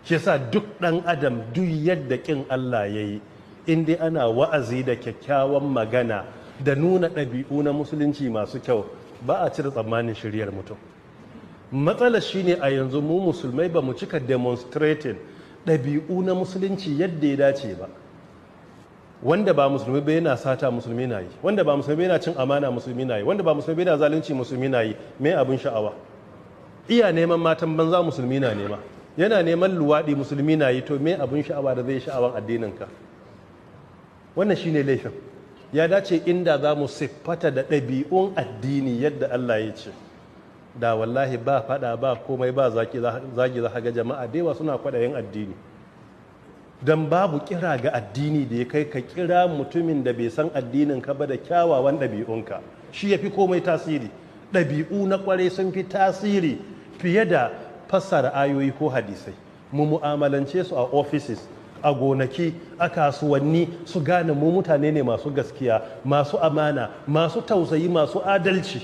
Shi yasa duk ɗan adam, duk yadda ƙin Allah ya yi, in dai ana wa'azi da kyakkyawan magana da nuna ɗabi'u na Musulunci masu kyau, ba a cire tsammanin shiryar mutum. Matsalar shine a yanzu mu Musulmai ba mu cika demonstrating ɗabi'u na Musulunci yadda ya dace ba. Wanda ba Musulmi ba yana sata, Musulmi na yi. Wanda ba Musulmi yana cin amana, Musulmi na yi. Wanda ba Musulmi yana zalunci, Musulmi na yi. Me abin sha'awa? Iya neman matan banza, Musulmi na nema. Yana neman luwaɗi, Musulmi na yi. To me abin sha'awa da zai sha'awan addininka? Wannan shine laifin. Ya dace inda za mu siffata da ɗabi'un addini yadda Allah ya ce, da wallahi ba faɗa, ba komai, ba zagi. Za ga jama'a da yawa suna kwaɗayin addini, don babu kira ga addini da ya kai ka kira mutumin da bai san addinin ka ba da kyawawan ɗabi'unka. Shi ya fi komai tasiri. Ɗabi'u na ƙwarai sun fi tasiri fiye da fassara ayoyi ko hadisai. Mu mu'amalance su a offices, a gonaki, a kasuwanni, su gane mu mutane ne masu gaskiya, masu amana, masu tausayi, masu adalci.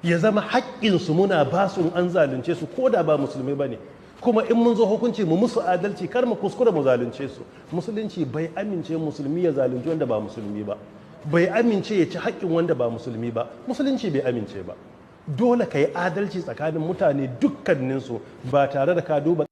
Ya zama haƙƙinsu muna ba su, an zalunce su, ko da ba Musulmi ba ne. Kuma in mun zo hukunci, mu musu adalci, kar mu kuskura mu zalunce su. Musulunci bai amince Musulmi ya zalunci wanda ba Musulmi ba, bai amince ya ci haƙƙin wanda ba Musulmi ba. Musulunci bai amince ba. Dole ka yi adalci tsakanin mutane dukkaninsu ba tare da ka duba